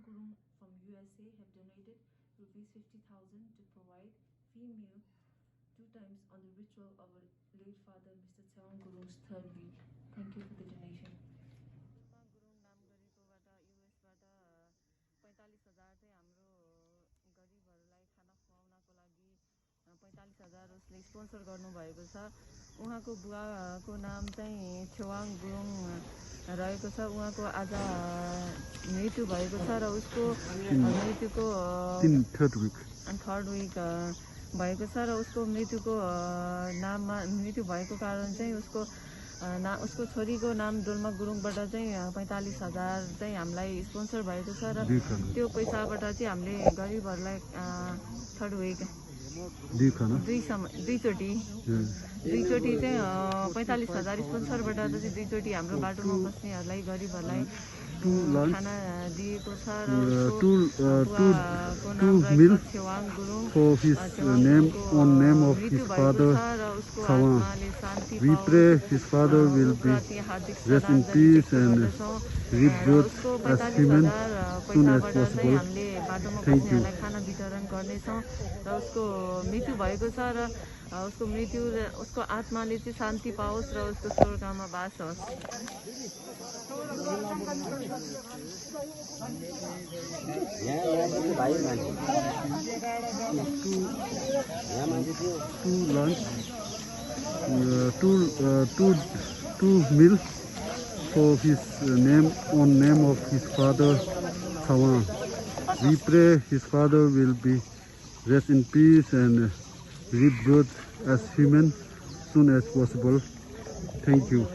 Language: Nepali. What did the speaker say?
Gurung from USA have donated rupees 50,000 to provide free meal 2 times on the ritual of our late father Mr. Chewang Gurung's third week. Thank you for the donation. Gurung नाम गरेकोबाट युएसबाट 45,000 चाहिँ हाम्रो गरिबहरूलाई खाना खुवाउनको लागि 45,000 उसले स्पोन्सर गर्नुभएको छ। उहाँको बुवाको नाम चाहिँ छेवाङ गुरुङ रहेको छ। उहाँको आज मृत्यु भएको छ र उसको मृत्युको थर्ड विक भएको छ र उसको मृत्युको नाममा मृत्यु भएको कारण चाहिँ उसको छोरीको नाम डोल्मा गुरुङबाट चाहिँ 45,000 चाहिँ हामीलाई स्पोन्सर भएको छ र त्यो पैसाबाट चाहिँ हामीले गरिबहरूलाई थर्ड विक दुईचोटि चाहिँ 45,000 स्पोन्सरबाट चाहिँ दुईचोटि हाम्रो बाटोमा बस्नेहरूलाई गरिबहरूलाई खाना दिएको छ र उसको नाम रहेको छेवाङ गुरुङ मृत्यु भएको छ र उसको आत्माले शान्ति पाओस्। प्रति हार्दिक श्रद्धाञ्जली गर्दछौँ र उसको 45,000 पैसाबाट चाहिँ हामीले बाटोमा बस्नेहरूलाई खाना वितरण गर्नेछौँ र उसको मृत्यु भएको छ र उसको आत्माले चाहिँ शान्ति पाओस् र उसको स्वर्गमा बास होस्। Two meal for his name of his father Chewang. We pray his father will be rest in peace and live good as human soon as possible. Thank you.